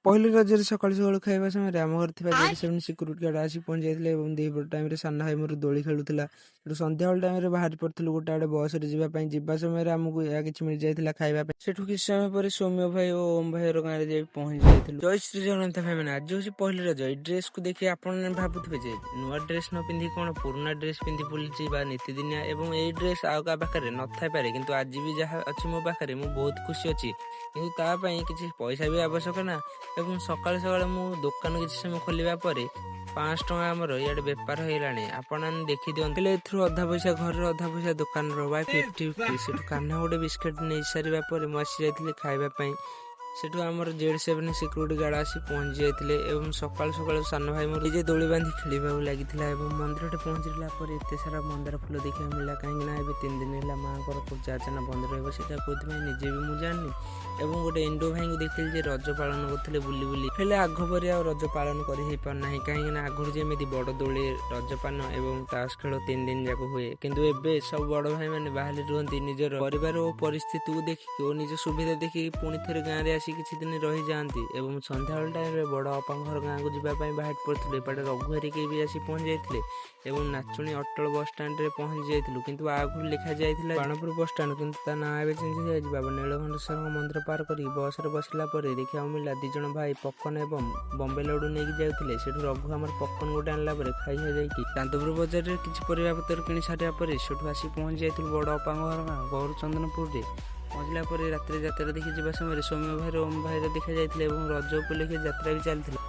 ପହିଲି ରଜରେ ସକାଳୁ ସକାଳୁ ଖାଇବା ସମୟରେ ଆମ ଘରେ ଥିବା Z7 security guard ଆସି ପହଞ୍ଚି ଯାଇଥିଲେ ଏବଂ ଦ୍ୱିପହର ଟାଇମ୍ରେ ସାନ ଭାଇ ମୋର ଦୋଳି ଖେଳୁଥିଲା। ସେଠୁ ସନ୍ଧ୍ୟାବେଳ ଟାଇମ୍ରେ ବାହାରି ପଡ଼ିଥିଲୁ ଗୋଟେ ଆଡ଼େ ବସରେ ଯିବା ପାଇଁ। ଯିବା ସମୟରେ ଆମକୁ ଏହା କିଛି ମିଳିଯାଇଥିଲା ଖାଇବା ପାଇଁ। ସେଠୁ କିଛି ସମୟ ପରେ ସୌମ୍ୟ ଭାଇ ଓ ଓମ୍ ଭାଇର ଗାଁରେ ଯାଇ ପହଞ୍ଚି ଯାଇଥିଲୁ। ଜୟ ଶ୍ରୀ ଜଗନ୍ନାଥ ଭାଇମାନେ, ଆଜି ହେଉଛି ପହିଲି ରଜ। ଏଇ ଡ୍ରେସକୁ ଦେଖି ଆପଣ ଭାବୁଥିବେ ଯେ ନୂଆ ଡ୍ରେସ ନ ପିନ୍ଧି କଣ ପୁରୁଣା ଡ୍ରେସ ପିନ୍ଧି ବୁଲିଛି ବା ନୀତିଦିନିଆ, ଏବଂ ଏଇ ଡ୍ରେସ ଆଉ କାହା ପାଖରେ ନଥାଇପାରେ। କିନ୍ତୁ ଆଜି ବି ଯାହା ଅଛି ମୋ ପାଖରେ, ମୁଁ ବହୁତ ଖୁସି ଅଛି। କିନ୍ତୁ ତା ପାଇଁ କିଛି ପଇସା ବି ଆବଶ୍ୟକ ନା। ଏବଂ ସକାଳୁ ସକାଳୁ ମୁଁ ଦୋକାନ କିଛି ସମୟ ଖୋଲିବା ପରେ 500 ଟଙ୍କା ଆମର ଇଆଡ଼େ ବେପାର ହେଇଗଲାଣି। ଆପଣ ଦେଖିଦିଅନ୍ତୁ। ହେଲେ ଏଥିରୁ ଅଧା ପଇସା ଘରର, ଅଧା ପଇସା ଦୋକାନର ବା 50-50। ସେଠୁ କାହ୍ନା ଗୋଟେ ବିସ୍କେଟ୍ ନେଇ ସାରିବା ପରେ ମୁଁ ଆସି ଯାଇଥିଲି ଖାଇବା ପାଇଁ। ସେଠୁ ଆମର Z7 security guard ଆସି ପହଞ୍ଚି ଯାଇଥିଲେ ଏବଂ ସକାଳୁ ସକାଳୁ ସାନ ଭାଇ ମୋର ନିଜେ ଦୋଳି ବାନ୍ଧି ଖେଳିବାକୁ ଲାଗିଥିଲା। ଏବଂ ମନ୍ଦିରଟେ ପହଞ୍ଚିଲା ପରେ ଏତେ ସାରା ମନ୍ଦାର ଫୁଲ ଦେଖିବାକୁ ମିଳିଲା, କାହିଁକି ନା ଏବେ 3 ଦିନ ହେଲା ମାଆଙ୍କର ପୂଜା ଅର୍ଚ୍ଚନା ବନ୍ଦ ରହିବ। ସେଇଟା କୋଉଥିପାଇଁ, ନିଜେ ବି ମୁଁ ଜାଣିନି। ଏବଂ ଗୋଟେ ଇଣ୍ଡୋ ଭାଇଙ୍କୁ ଦେଖିଲି ଯେ ରଜ ପାଳନ କରୁଥିଲେ ବୁଲି ବୁଲି। ହେଲେ ଆଗ ପରି ଆଉ ରଜ ପାଳନ କରି ହେଇପାରୁନାହିଁ, କାହିଁକି ନା ଆଗରୁ ଯେମିତି ବଡ଼ ଦୋଳି, ରଜପାନ ଏବଂ ତାସ ଖେଳ 3 ଦିନ ଯାକ ହୁଏ, କିନ୍ତୁ ଏବେ ସବୁ ବଡ଼ ଭାଇମାନେ ବାହାରେ ରୁହନ୍ତି। ନିଜର ପରିବାର ଓ ପରିସ୍ଥିତିକୁ ଦେଖିକି ଓ ନିଜ ସୁବିଧା ଦେଖିକି ପୁଣି ଥରେ ଗାଁରେ ଆସି କିଛି ଦିନ ରହିଯାଆନ୍ତି। ଏବଂ ସନ୍ଧ୍ୟାବେଳ ଟାଇମ୍ରେ ବଡ଼ ଅପାଙ୍କ ଘର ଗାଁକୁ ଯିବା ପାଇଁ ବାହାରି ପଡ଼ିଥିଲୁ। ଏପଟେ ରଘୁ ହେରିକି ବି ଆସି ପହଞ୍ଚି ଯାଇଥିଲେ ଏବଂ ନାଚୁଣୀ ଅଟଳ ବସ୍ ଷ୍ଟାଣ୍ଡରେ ପହଞ୍ଚି ଯାଇଥିଲୁ। କିନ୍ତୁ ଆଗରୁ ଲେଖା ଯାଇଥିଲା ବାଣପୁର ବସ୍ ଷ୍ଟାଣ୍ଡ, କିନ୍ତୁ ତା ନାଁ ଏବେ ଚେଞ୍ଜ ହେଇଯାଇଛି। ବାବା ନୀଳକଣ୍ଠେଶ୍ୱରଙ୍କ ମନ୍ଦିର ପାର କରି ବସରେ ବସିଲା ପରେ ଦେଖିବାକୁ ମିଳିଲା ଦି ଜଣ ଭାଇ ପପକର୍ନ ଏବଂ ବମ୍ବେ ଲଡୁ ନେଇକି ଯାଉଥିଲେ। ସେଠୁ ରଘୁ ଆମର ପପକର୍ନ ଗୋଟେ ଆଣିଲା ପରେ ଖାଇ ଖାଇ ଯାଇକି ଚାନ୍ଦପୁର ବଜାରରେ କିଛି ପରିବା ପତ୍ର କିଣି ସାରିବା ପରେ ସେଠୁ ଆସି ପହଞ୍ଚି ଯାଇଥିଲୁ ବଡ଼ ଅପାଙ୍କ ଘର ଗାଁ ଗୌରଚନ୍ଦନପୁରରେ। ପହଞ୍ଚିଲା ପରେ ରାତିରେ ଯାତ୍ରା ଦେଖି ଯିବା ସମୟରେ ସୌମ୍ୟ ଭାଇର, ଓମ୍ ଭାଇର ଦେଖା ଯାଇଥିଲେ ଏବଂ ରଜ ଉପଲକ୍ଷେ ଯାତ୍ରା ବି ଚାଲିଥିଲା।